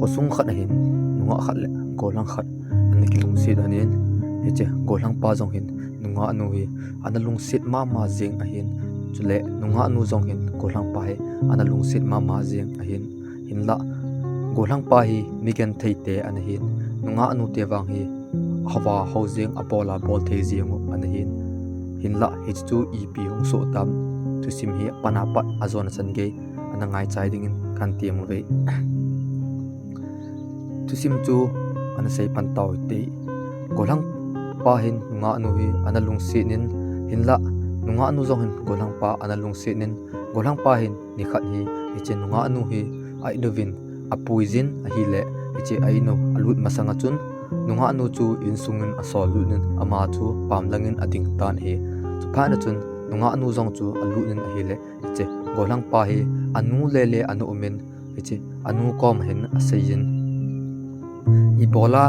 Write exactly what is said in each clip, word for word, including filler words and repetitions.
Khosung khat ahin, nungah khat le gollhang khat ana kilungset ahin, hiche gollhang pa jong hin nungah nu hi ana lungset mama jeng ahin, chule nungah nu jong hin gollhang pa hi ana lungset mama jeng ahin, hinlah gollhang pa hi migenthei te ana hin, nungah nu te vang hi hava ho jeng a bol a bol thei jeng u ana hin, hinlah hichu ipi hung soh tam, thusim hi apat apat a jona chan gei ana ngaichai dingin kan ti mo ve. Thusim chu ana sei pan tau hite. Gollhang pa hin nungah nu hi ana lungset in, hinlah nungah nu jong hin gollhang pa ana lungset in, gollhang pa hin nikhat hi hiche nungah nu hi a in uvin apui jin ahile, hiche a in u alut masang a chun nungah nu chu insung in asol lut in ama chu pam lang in ading tan ahi. Chuphat a chun nungah nu jong chu alut in ahile, hiche gollhang pa hi anu le le ana um in, hiche anu kom hin asei in, ibola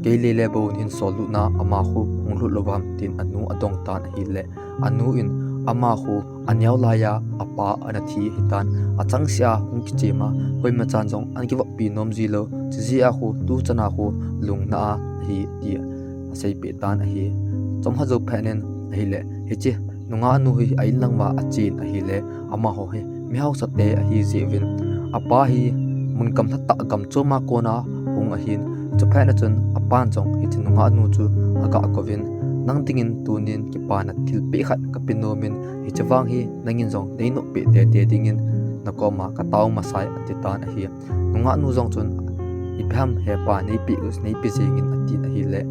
kei le le bou hin sol lut na, ama khu hung lut lou ham tin anu adong tan ahile, anu in ama khu aneo lai a apa ana thi ahi tan, achangseh a hung kichem a, koima chan jong ana kivoppi nom ji lou, chujeh a khu tu chan a khu lungna a ahi ti asei peh tan ahi. Chomkhat jou phat in ahile, hiche nungah nu hi a in lang uva achen ahile, amaho hi mi hausa te ahi jeh uvin, apa hi mun gamla tah gam chom a kona hung ahin, chuphat a chun apan jong hiche nungah nu chu aga kouvin, nang dingin tunin kipana thilpeh khat kape nom in, hiche vang hi nangin jong nei nop peh tete dingin nakoma katao masai ati tan ahi. Nungah nu jong chun, ipi ham hepa, neipe, neipe jeng in atin ahile,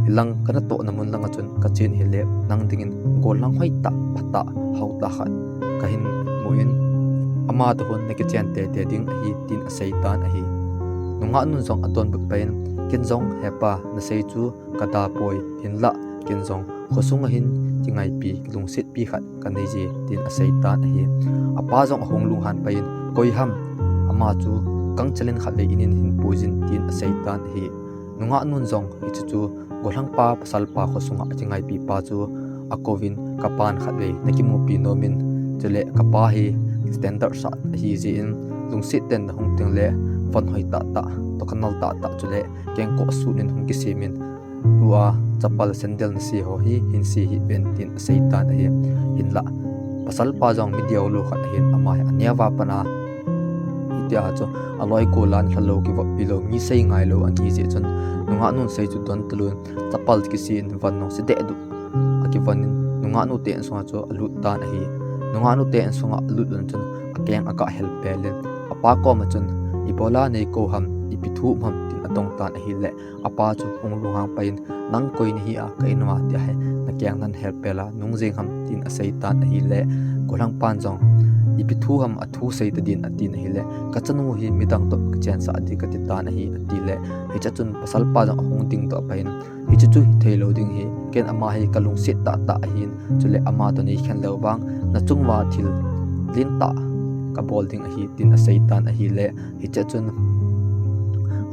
hilang kana tohna mun lang a chun kachen hile, nang dingin gollhang hoitah, phatah, haotah khat kahin mu in, ama toh khun nakichen tete ding ahi tin asei tan ahi. Nungah nun jong adonbut pai in, ken jong hepa nasei chu kada poi, hinlah ken jong khosung a hin kingaipi, kilungsetpi khat kanei je tin asei tan ahi. Apa jong ahung lunghan pai in, koi ham, ama chu gangchel in khatvei in in hin pui jin tin asei tan ahi. Nungah nun jong hiche chu gollhang pa, pasal pa khosunga akingaipi pa chu akouvin, kapan khatvei nakimupi nom in, chule kapa hi standard sah ahi jeh in, lungset ten nahung tengle von hoi tahtah, toh kanal tahtah, chule kengkoh sut in hung kisem in, tua chapal sandal nase ho hi hin se hih ven tin asei tan ahi. Hinlah pasal pa jong mi deilou khat ahin, ama hi aneo a pat a hitia chu aloi kol a lhalou, kivoppi lou, mi sei ngailou ahi jeh chun, nungah nun sei chu don talou, chapal kise in von nung se dehduh akivon in, nungah nu te insunga chu alut tan ahi. Nungah nu te insunga alut lhon chun akeng aga helpel in, apa koma chun, ibola neikou ham, ipi thu um ham tin adong tan ahile, apa chu hung lunghang pai in, nang koi nahi a ka in uva tia hi nakeng nan helpel a nung jeng ham tin asei tan ahile, gollhang pan jong, ipi thu ham, athu sei tadin atin ahile, kachanu hi midang toh kichensah ding kati tan ahi atile, hiche chun pasal pa jong ahung dingdoh pai in, hiche chu hithei lou ding ahi, ken ama hi kalungset tahtah ahin, chule ama toh neikhen lou vang nachung uva thil lentah kabol ding ahi tin asei tan ahile, hiche chun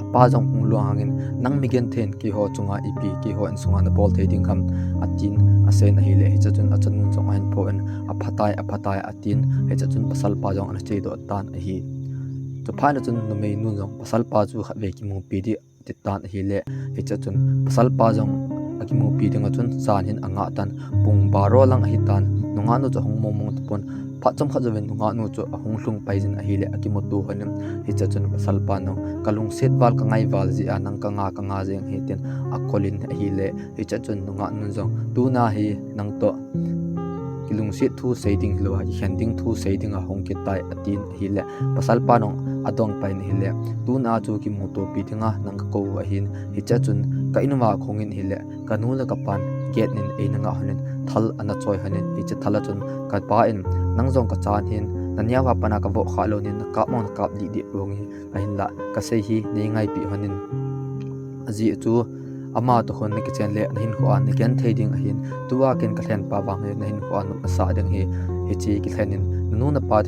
apa jong hung lunghang in, nang migenthei in keiho chunga ipi, keiho insunga nabol thei ding ham atin asei in ahile, hiche chun achanun jong ahin phoh in, aphatai, aphatai atin, hiche chun pasal pa jong ana chedoh tan ahi. Chuphat a chun numei nun jong pasal pa chu khatvei kimupi ding ati tan ahile, hiche chun pasal pa jong akimupi dinga chun jan hin angah tan, pung baro lang ahi tan, nungah nu chu ahung mongmong tapon, phat chomkhat jouvin nungah nu chu ahung lhung pai jin ahile, akimuto lhon in, hiche chun pasal pan jong, kalungset val, kangai val jeh a nang kanga, kanga jeng ahi tin akol in ahile, hiche chun nungah nun jong, tuna hi nang toh kilungset thu sei ding hilou a, kikhen ding thu sei dinga hung kit tai atin ahile, pasal pa jong adong pai in ahile, tuna chu kimutopi dinga nang kakou u ahin, hiche chun ka in uva kahung in ahile, kanu le kapan gate in eina ngah lhon in, thal ana choi lhon in, hiche thal a chun kapa in, nang jong kachan hin, naneo a pat a kavoh khah lou nin, nakap mong nakap dihdih pong hi, ahinlah kasei hi neingaipi lhon in, ajeh chu ama toh khun nakichen le nahinkho a nagenthei ding ahin, tua ken kalhen pa vang hi nahinkho a nop nasah ding ahi, hiche kilhen in, nanu napa,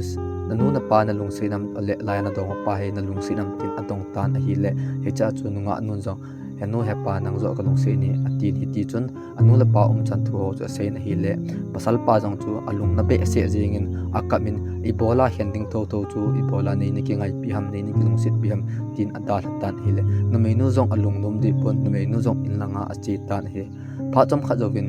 nanu napa nalungset nam, le laiya nadong pa hi nalungset nam tin adong tan ahile, hiche a chu nungah nun jong Henu hepa, nang joh kalungset e, atin. Hiti chun anu le apa umchan thu ho chu aseiyin ahile, pasalpa jong chu alung na behseh jengin akap in, ibola khen ding thotho chu, ibola nei na kingaipi ham, nei na kilungsetpi ham, tin adalha tan ahile, numeinu jong alungnom deh pon, numeinu jong in langa ache tan ahi. Phat chomkhat jouvin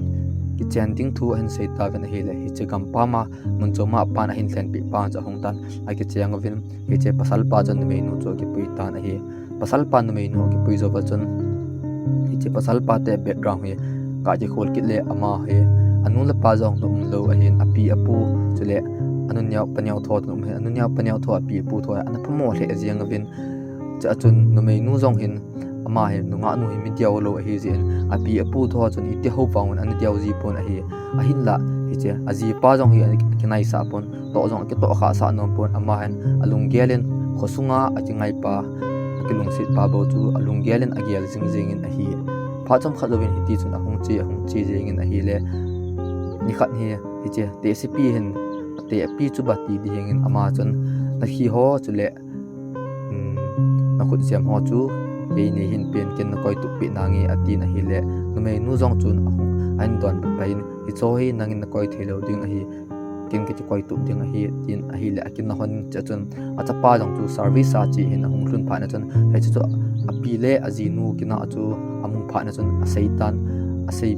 kichen ding thu ahin sei tauvin ahile, hiche gampam a mun chom a pan ahin lhenpeh pa chu ahung tan, akicheng uvin, hiche pasalpa chun numeinu chu akipui tan ahi. Pasalpa numeinu akipui jouva chun, hiche pasalpa te background hi kakikhol kit le, ama hi anu le apa jong na umlou ahin, api apu chule anu neo pa neo tho na um ahin, anu neo pa neo tho, api apu tho ana phamo lheh jeng uvin. Chua chun numeinu jong hin, ama hi nungah nu hi mi deo lou ahi jeh in, api apu tho chun iti ho vang un ana deo ji pon ahi. Ahinla hiche ajipa jong hi akinaisah pon, toh jong akitoh khahsah nom pon, ama hin alunggel in khosunga akingaipa, akilungsetpa bou chu alunggel in agel jingjing in ahi. Phat chomkhat jouvin hiti chun ahung che, ahung che jengin ahile, nikhat hi hiche tehsepi hin, tehpi chu bati ding hengin ama chun, nakhi ho chule nakhut siam ho chu kei nei hin pen, ken nakoi tup peh nange, atin ahile, numeinu jong chun ahung, ahin donbut pai in, hicho hi nangin nakoi theilou ding ahi, ken kakikoi tup ding ahi, tin ahile, akinah lhon in. Chua chun achapa jong chu service a che hin ahung lhun phat na chun, hiche chu api le ajinu kinah chu amu phat na chun asei tan, asei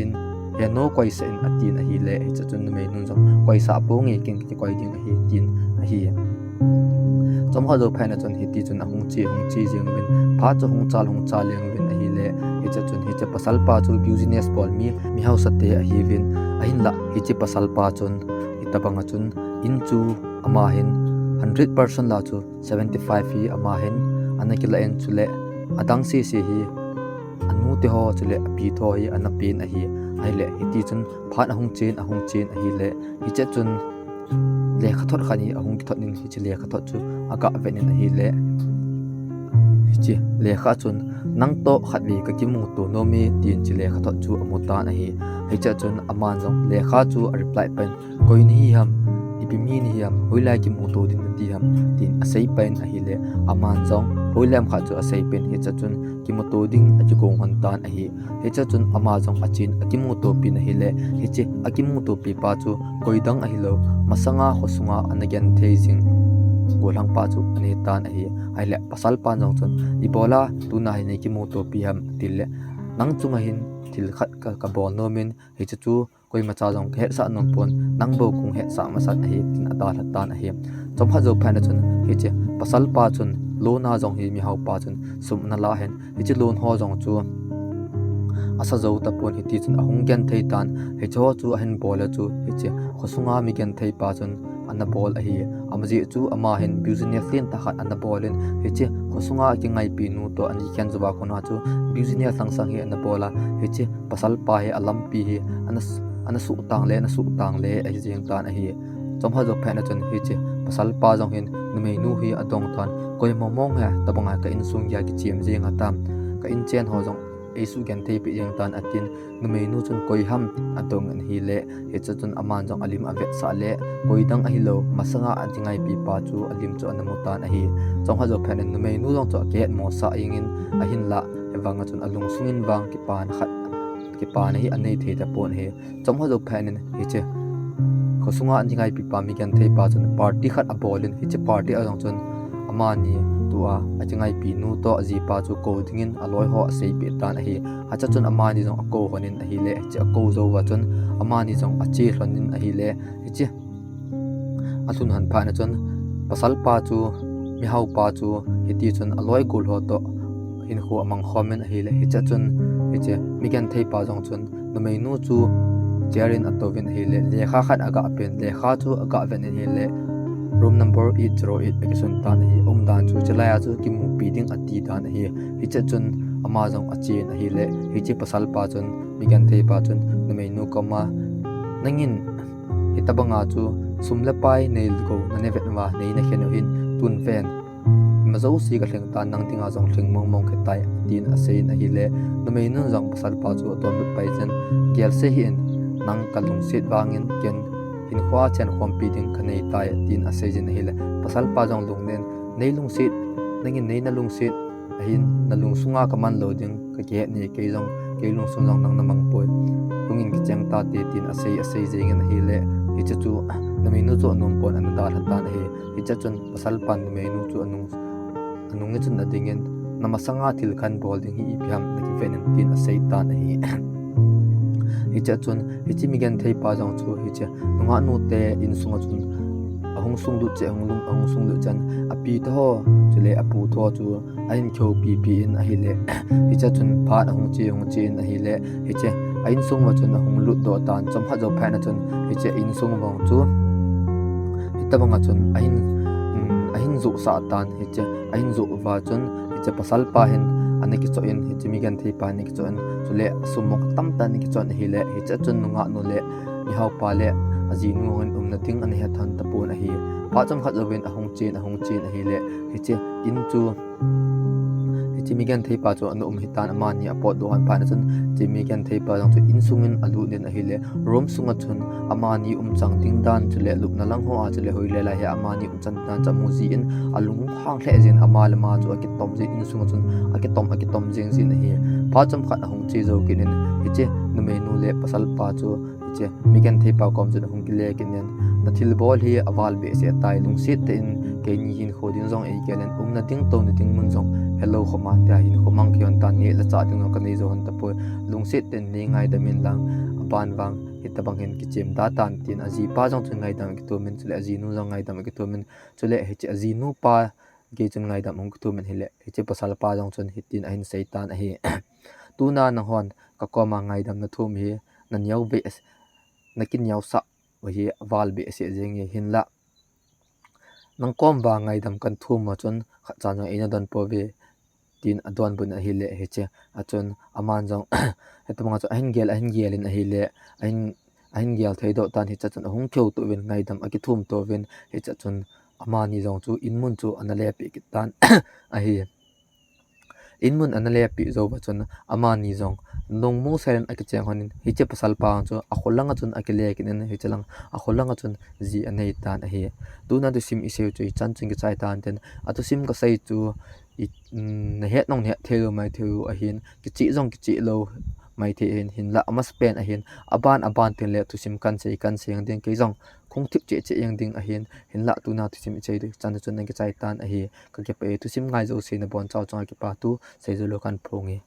in, henu koisah in, atin ahile, hiche chun numeinu jong, koisah ponge, ken kakikoi ding ahi, tin ahi. Chomkhat jou phat na chun hiti chun ahung che, ahung che jeng uvin, phat chu hung chal, hung chal jeng uvin ahile, hiche chun hiche pasalpa chu business bol mi, mi haosate ahiuvin, ahinla hiche pasalpa chun hitobanga chun in chu ama hin hundred percent lah chu seventy five hi ama hin ana kilah in, chule adang sese hi anu te ho chule api tho hi ana pen ahi. Ahile hiti chun phat ahung chen, ahung chen ahile, hiche chun lekhathot khat hi ahung kithot in, hiche lekhathot chu agah vet in ahile, hiche lekha chun, nang toh khatvei kakimuto nome, tin hiche lekhathot chu amu tan ahi. Hiche chun aman jong lekha chu a reply pai in, koi nahi ham, ipi mi nahi ham, hoilai kimuto ding nati ham, tin asei pai in ahile, aman jong hoilam khat chu asei pai in, hiche chun kimuto ding akigong lhon tan ahi. Hiche chun ama jong achen akimutopi in ahile, hiche akimutopi pa chu koidang ahilou, masanga khosunga ana genthei jing gollhangpa chu ana hitan ahi. Ahile pasalpan jong chun, ibola tuna hi nei kimutopi ham, atile, nang chunga hin thil khat ka, kabol nomin, hiche chu koimacha jong kahetsah nompon, nang bou kahung hetsah masat ahi, tin adalha tan ahi. Chomkhat jou phat na chun hiche pasalpa chun loan a jong hi mihaopa chun sum ana lah in, hiche loan ho jong chu asa jou tapon, hiti chun ahung genthei tan. Hiche ho chu ahin bol a chu hiche khosunga mi gentheipa chun ana bol ahi. Ajeh chu ama hin business lentah khat ana bol in, hiche khosunga akingaipi nu toh ana kikhen jouva kona chu business langsang hi ana bol a, hiche pasalpa hi alampi hi ana, ana suhtang le, ana suhtang le ahi jeng tan ahi. Chomkhat jou phat na chun hiche pasalpa jong hin numeinu hi adong tan, koi mong mong ham, tabanga ka insung geiya kichem jeng atam, ka inchen ho jong eisugenthei peh jeng tan, atin, numeinu chun koi ham adong in ahile, hiche chun aman jong alim avetsah le, koidang ahilou, masanga akingaipipa chu alim chu ana mu tan ahi. Chomkhat jou phat in numeinu jong chu akihetmosah jengin, ahinlah hivanga chun alungsung in vang kipana khat, kipana hi anei thei tapon ahi. Chomkhat jou phat in hiche khosunga akingaipipa, mi gentheipa chun party khat abol in, hiche party a jong chun amani tua akingaipi nu toh ajipa chu kou dingin aloi ho aseipeh tan ahi. Hiche chun amani jong akou lhon in ahile, hiche akou jouva chun amani jong ache lhon in ahile, hiche alhun lhon phat na chun pasalpa chu, mihaopa chu, hiti chun aloi gol ho toh hinkho amang khom in ahile, hiche chun hiche mi gentheipa jong chun numeinu chu chair in atouvin ahile, lekha khat agah pen, lekha chu agah vet in ahile, room number eight zero eight akisun tan ahi. Umdan chu chulai a chu kimupi ding ati tan ahi. Hiche chun ama jong achen ahile, hiche pasalpa chun, mi gentheipa chun numeinu koma, nangin hitabanga chu sum le pai neilou, nane vet uva nei nakhen u hin, tun ven, ima jouse kalheng tan, nang dinga jong lheng mong mong kahitai, tin aseiyin ahile, numeinun jong pasalpa chu adonbut pai jengin, gelse hih in, nang kalungset vangin ken hinkhoa chenkhompi ding kaneitai, tin aseijin ahile, pasalpa jong lungneng in, neilungset, nangin nei nalungset ahin, nalungsunga kaman lou ding, kakihet ni, kei jong, kei lungsung jong nang namang poi. Hungin kicheng tate tin asei, asei jengin ahile, hiche chu numeinu chu anom pon ana dalha tan ahi. Hiche chun pasal pan numeinu chu anung, anung chun adingin, namasanga thil khat bol ding hi ipi ham nakiven in tin asei tan ahi. Hiche chun, hiche migenthei pa jong chu, hiche nungah nute insunga chun, ahung sunglut cheh, ahung lum, ahung sunglut chan, api tho, chule apu tho chu, ahin kihoupi pi in ahile. Hiche chun phat ahung che, ahung che in ahile. Hiche, a insung uva chun ahung lut doh tan, chomkhat jou phat na chun, hiche insung uva chu, hitabanga chun, ahin, um, ahin joh sah tan, hiche, ahin joh uva chun, hiche pasal pa hin, ana kichoh in, hiche migenthei pa hin ana kichoh in, chule asum mong tamtah ana kichoh in ahile, hiche chun nungah nu le, mihao pa le, ajinu hin umna ding ana het lhon tapon ahi. Phat chomkhat jouvin ahung chen, ahung chen ahile, hiche in chu, hiche migenthei pa chu ana um hitan amani apotdoh lhon phat na chun, hiche migenthei pa jong chu insungin alut in ahile, room sunga chun amani umchan ding dan chule lupna lang hoa chule hoilai lai hi amani umchan dan chu amu jin alunghang lheh jin ama le ama chu akitom jin insunga chun akitom, akitom jing jin ahi. Phat chomkhat ahung che jou kit in hiche numeinu le pasal pa chu hiche migenthei pa kom chun ahung kile kit in, nathilbol hi aval behseh tai, lungset tah in keini hinkho ding jong eigel in, umna ding touna ding mun jong helou khoma tia hinkho mang kihon tan, neh le chah ding jong kanei jou lhon tapoi, lungset tah in nei ngaidam in lang, aban vang hitabang hin kichem da tan tin ajipa jong chun ngaidam akithum in, chule ajinu jong ngaidam akithum in, chule hiche ajinu pa gei chun ngaidam ahung kithum in ahile, hiche pasal pa jong chun hitin ahin sei tan ahi. Tuna nanghon kakoma ngaidam nathum hi, naneo behseh, nakineosah u hi aval behseh jenge, hinlah nang kom uva ngaidam kathum u chun khatcha jong eina don pouve, tin adonbut in ahile, hiche a chun aman jong hitabanga chun ahin gel, ahin gel in ahile, ahin, ahin gel thei doh tan, hiche chun ahung kihouto uvin ngaidam akithum to uvin, hiche chun amani jong chu inmun chu ana lepeh kit tan ahi. Inmun ana lepeh jou uva chun amani jong nungmong sel in akicheng lhon in, hiche pasal pa chu akholanga chun akile kit in, hiche lang akholanga chun ji anei tan ahi. Tuna thusim isei u chu hichan chun kichai tan tin, athusim kasei chu i, um, nahet nong nahet thei lou maithei u ahin, kicheh jong kicheh lou maithei ahin, hinlah amasapen ahin, aban aban tengle thusim kahin sei, kahin sei jeng ding, kei jong kahung thip cheh cheh jeng ding ahin, hinlah tuna thusim isei u chan chun nakichai tan ahi. Kakipah e, thusim ngai jouse nabonchauva chunga kipathu seijou lou kahin phonge.